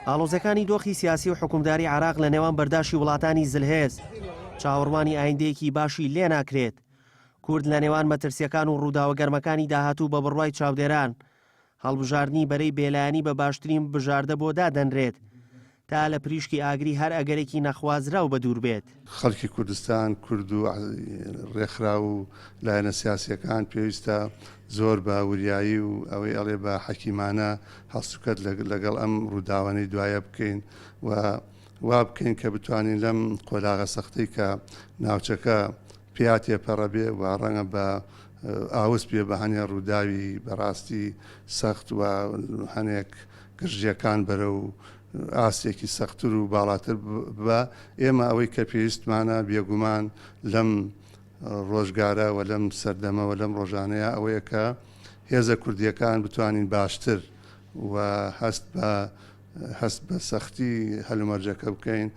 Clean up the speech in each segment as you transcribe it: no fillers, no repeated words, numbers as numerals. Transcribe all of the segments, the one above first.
ئاڵۆزیەکانی دۆخی سیاسی و حوکمداری عێراق لە نێوان بەرداشی وڵاتانی زلهێز، چاوەڕوانی ئایندەیەکی باشی لێناکرێت. کورد لە نێوان مەترسیەکان و ڕووداوە گەرمەکانی داهاتوو بە بڕوای چاودێران، هەڵبژاردنی بەرەی بێلایەنی بە باشترین بژاردە بۆ دادەنرێت تا لە پریشکی ئاگری هەر ئەگەرێکی نەخوازراو بەدوور بێت. خەڵکی کوردستان، کورد و ڕێکخراو و لایەنە سیاسییەکان پێویستە زۆر بە وریایی و ئەوەی ئەڵێ بە حەکیمانە هەڵسوکەت لەگەڵ ئەم ڕووداوانەی دوایە بکەین و وا بکەین کە بتوانین لەم قۆناغە سەختەی کە ناوچەکە پیا تێپەڕە بێ و ڕەنگە بە ئاوس بێ بە هەنێ ڕووداوی بەڕاستی سەخت و هەنێک گرژییەکان بەرەو ئاستێکی سەختتر و باڵاتر ببا، ئێمە ئەوەی کە پێویستمانە بێگومان لەم ڕۆژگارە و لەم سەردەمە و لەم ڕۆژانەیە ئەوەیە کە هێزە کوردییەکان بتوانین باشتر و هەست بە هەست بە سەختی هەلومەرجەکە بکەین.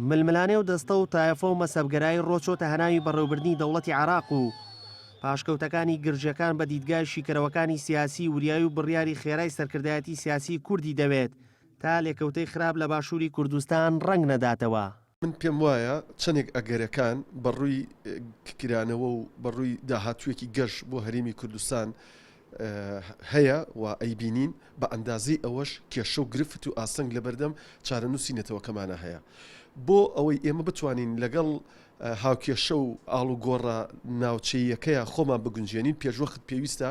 ململانێ و دەستە و تایەفە و مەزهەبگەرایی ڕۆچۆتە هەناوی بەڕێوبردنی دەوڵەتی عێراق و پاشکەوتەکانی گرژیەکان بە دیدگای شیکەرەوەکانی سیاسی وریایی و بڕیاری خێرای سەرکردایەتی سیاسی کوردی دەوێت تا لێکەوتەی خراپ لە باشوری کوردستان ڕەنگ نەداتەوە. من پێم وایە چەندێک ئەگەرەکان بە ڕووی کرانەوە و بە ڕووی داهاتوویەکی گەش بۆ هەرێمی کوردستان هەیە و ئەیبینین، بە ئەندازەی ئەوەش کێشە و گرفت و ئاستەنگ لەبەردەم چارەنووسی نەتەوەکەمانا هەیە. بۆ ئەوەی ئێمە بتوانین لەگەڵ هاوکێشە و ئاڵوگۆڕە ناوچەییەکەیا خۆمان بگونجێنین، پێشوەخت پێویستە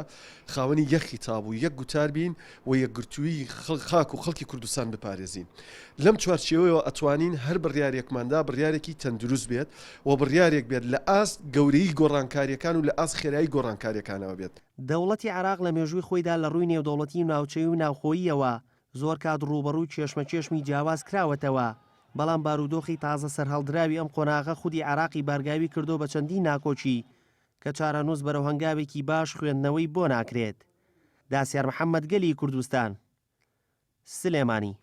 خاوەنی یەک خیتاب و یەک گوتار بین و یەکگرتوویی خاک و خەڵکی کوردستان بپارێزین. لەم چوارچێوەیەوە ئەتوانین هەر بڕیارێکمان دا بڕیارێکی تەندروست بێت و بڕیارێک بێت لە ئاست گەورەیی گۆڕانکارییەکان و لە ئاست خێرایی گۆڕانکارییەکانەوە بێت. دەوڵەتی عێراق لە مێژووی خۆیدا لە ڕووی نێودەوڵەتی و ناوچەیی و ناوخۆییەوە زۆر کات ڕووبەڕووی کێشمەکێشمی جیاواز کراوەتەوە، بەڵام بارودۆخی تازە سەرهەڵدراوی ئەم قۆناغە خودی عێراقی بارگاوی کردووە بە چەندین ناکۆکی کە چارەنووس بەرەو هەنگاوێکی باش خوێندنەوەی بۆ ناکرێت. داسیار محەمەد گەلی کوردستان. سلێمانی.